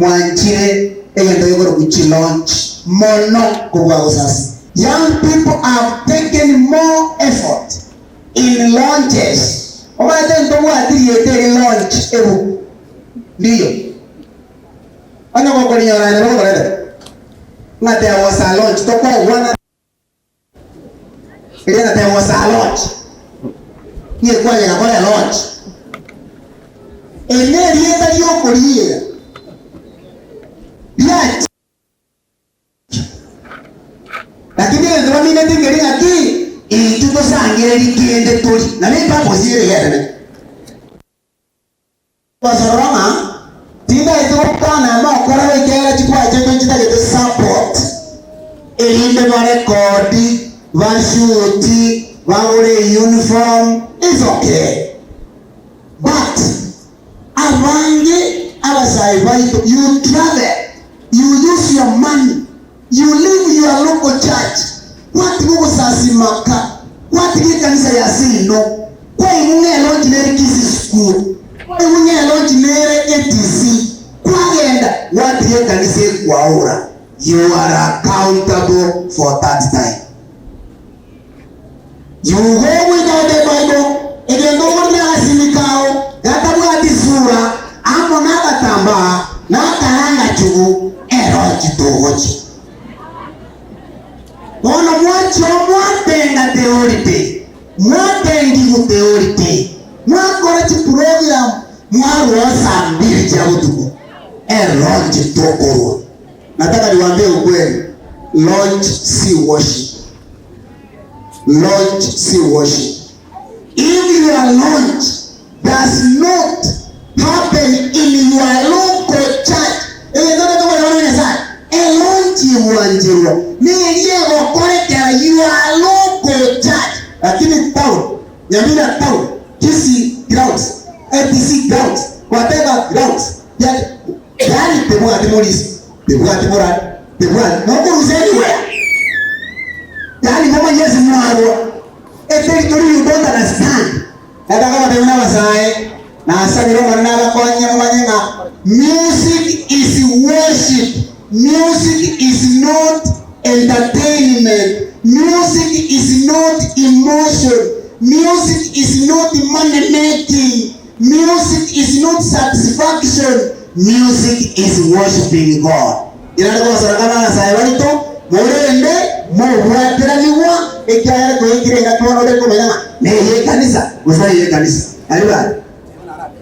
Mwanchire egento gekorokwa chilaunch mono kobua gosasima. Young people have taken more effort in launches. Omanyete ntobwati rieta eri launch ebuku ndiyo. Onye gokorinyora aye nabo ogokoreta ng'a there was a launch tokogwana Eria na there was a launch. Niye kwanyara kora launch. Eri nerieta riokoriera riacha. Lakini egento bamineti nkeri ng'aki intwe tosangereri kende tori. Nabo epurpose ere iga enene. Gosorora ng'a tindaeti gokwana nokora goikera chikwachete nchitagete support erinde barekodi, bashuti, bagore euniform, it's okay but abange abasae baito you travel, you use your money, you leave your local church gwatiga ogosasima ka gwatiga ekanisa ya seino kwaigwa ng'a elonchi nere Kisii school kwaigwa ng'a elonchi nere ATC kwagenda gwatiga ekanisa ekwaora you are accountable for that time you go without a bible egento okorina agasimi kao gatabwati sura amo nagatambaa nakaranga chugu elonchi togochia. Bono mwachia mwatenga teori pi, mwatengigwa teori pi, mwakora chiprogram mwarua saa mbili chia botuko, e launch tokorwa. Nataka niwaambie ukweli, launch si worship. Launch si worship. If your launch does not happen in your local church, egento tokobora bono Nyasaye, elaunch egwancherwa neria egokorekera your local church, lakini town, Nyamira town, Kisii grounds, ATC grounds, whatever grounds, yani, yani tebwati morisi, tebwati morani, tebwati, nokorusia anywhere. Yani momanye ase mwarwa. Eteritori you don't understand. Nataka kobatebia buna abasae, nasabire Omonene abakonye momanye ng'a music is worship, music is not entertainment, music is not emotion, music is not money making, music is not satisfaction, music is worshiping God. Inare gosora ng'a abasae baito morende mobwateranigwa, ekiagera toikire engaki bono ore komanya ng'a neye ekanisa gose tari ey'ekanisa. Aye bwana.